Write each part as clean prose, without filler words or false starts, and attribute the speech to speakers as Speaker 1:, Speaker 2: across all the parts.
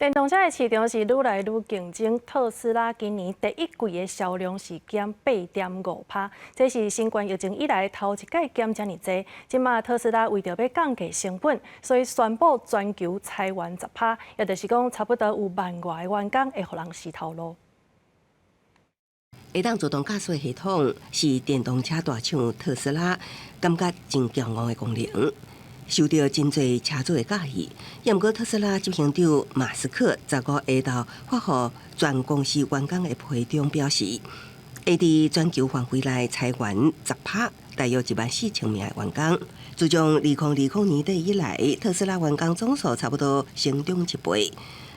Speaker 1: 電動車的市場是愈來愈競爭，特斯拉今年第一季的銷量是減8.5趴，這是新冠疫情以來頭一擺減遮爾濟。這馬特斯拉為著欲降低成本，所以宣布全球裁員10趴，也就是講差不多有萬外個員工會予人死頭路。
Speaker 2: 會當自動駕駛系統是電動車大廠特斯拉感覺真驕傲的功能，受著真濟車主的佮意。毋過特斯拉執行長馬斯克15下晝發予全公司員工的批中表示，會佇全球範圍內裁員10趴，大約14,000名的員工。自從2020年底以來，特斯拉員工總數差不多成長一倍。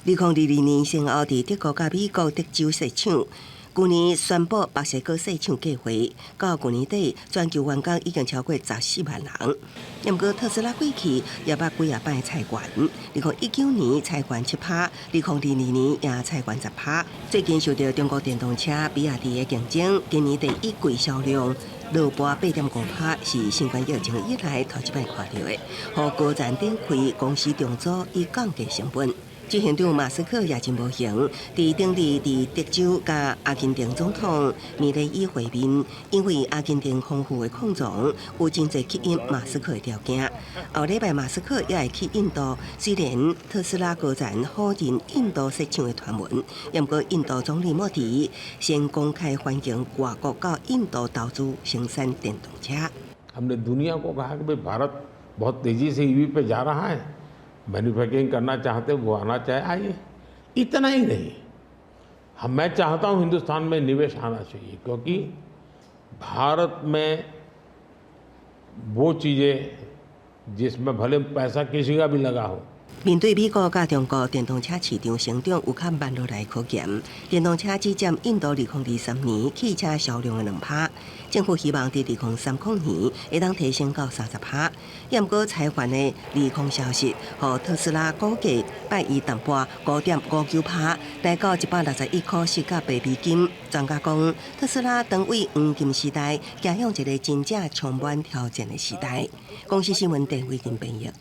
Speaker 2: 2022年先後佇德國佮美國德州設廠。舊年宣布墨西哥設廠計劃，到舊年底，全球員工已經超過14萬人。毋過特斯拉過去也捌幾仔擺裁員，2019年裁員7趴，2022年也裁員10趴。最近受著中國電動車比亞迪的競爭，今年第一季銷量落跋8.5趴，是新冠疫情以來頭一擺看著的，予高層展開公司重組以降低成本。執行長馬斯克也真無閒，佇頂日佇德州佮阿根廷總統米雷伊會面，因為阿根廷豐富的礦藏有真濟吸引馬斯克的條件。後禮拜馬斯克也會去印度，雖然特斯拉高層否認印度設廠的傳聞，毋過印度總理莫迪先公開歡迎外國到印度投資生產電動車。
Speaker 3: हमने दुनिया को कहा कि भाई, भारत बहुत तेजी से ईवी पे जा रहा है, मैन्युफैक्चरिंग करना चाहते वो आना चाहे आइए। इतना ही नहीं, हम मैं चाहता हूँ हिंदुस्तान में निवेश आना चाहिए, क्योंकि भारत में वो चीज़ें जिसमें भले पैसा किसी का भी लगा हो।
Speaker 2: 面對美國佮中國電動車市場成長有較慢落來可見，電動車只佔印度2023年汽車銷量的2趴，政府希望佇2030年會當提升到30趴。毋過裁員的利空消息，予特斯拉股價拜一淡薄5.59趴，來到161塊4角8美金。專家講，特斯拉當為黃金時代，走向一個真正充滿挑戰的時代。公視新聞鄧偉金編譯。